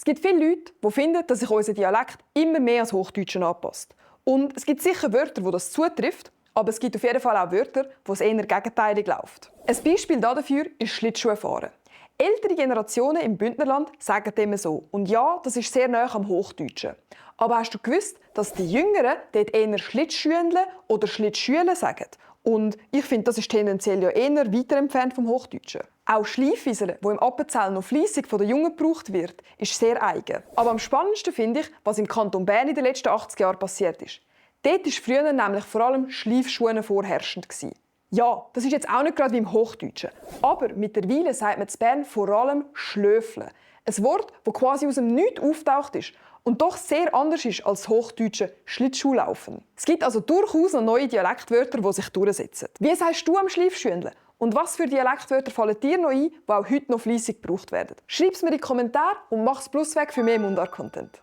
Es gibt viele Leute, die finden, dass sich unser Dialekt immer mehr ans Hochdeutsche anpasst. Und es gibt sicher Wörter, wo das zutrifft, aber es gibt auf jeden Fall auch Wörter, wo es eher gegenteilig läuft. Ein Beispiel dafür ist Schlittschuhfahren. Ältere Generationen im Bündnerland sagen dem so. Und ja, das ist sehr nah am Hochdeutschen. Aber hast du gewusst, dass die Jüngeren dort eher Schlittschuhenle oder Schlittschuhle sagen? Und ich finde, das ist tendenziell ja eher weiter entfernt vom Hochdeutschen. Auch Schleifwiesel, wo im Appenzell noch fleissig von den Jungen gebraucht wird, ist sehr eigen. Aber am spannendsten finde ich, was im Kanton Bern in den letzten 80 Jahren passiert ist. Dort war früher nämlich vor allem Schleifschuhe vorherrschend. Ja, das ist jetzt auch nicht gerade wie im Hochdeutschen. Aber mittlerweile sagt man in Bern vor allem Schlöfle. Ein Wort, das quasi aus dem Nichts auftaucht ist und doch sehr anders ist als das hochdeutsche Schlittschuhlaufen. Es gibt also durchaus noch neue Dialektwörter, die sich durchsetzen. Wie sagst du am Schleifschündle? Und was für Dialektwörter fallen dir noch ein, die auch heute noch fleissig gebraucht werden? Schreib es mir in die Kommentare und mach das Plus weg für mehr Mundart-Content.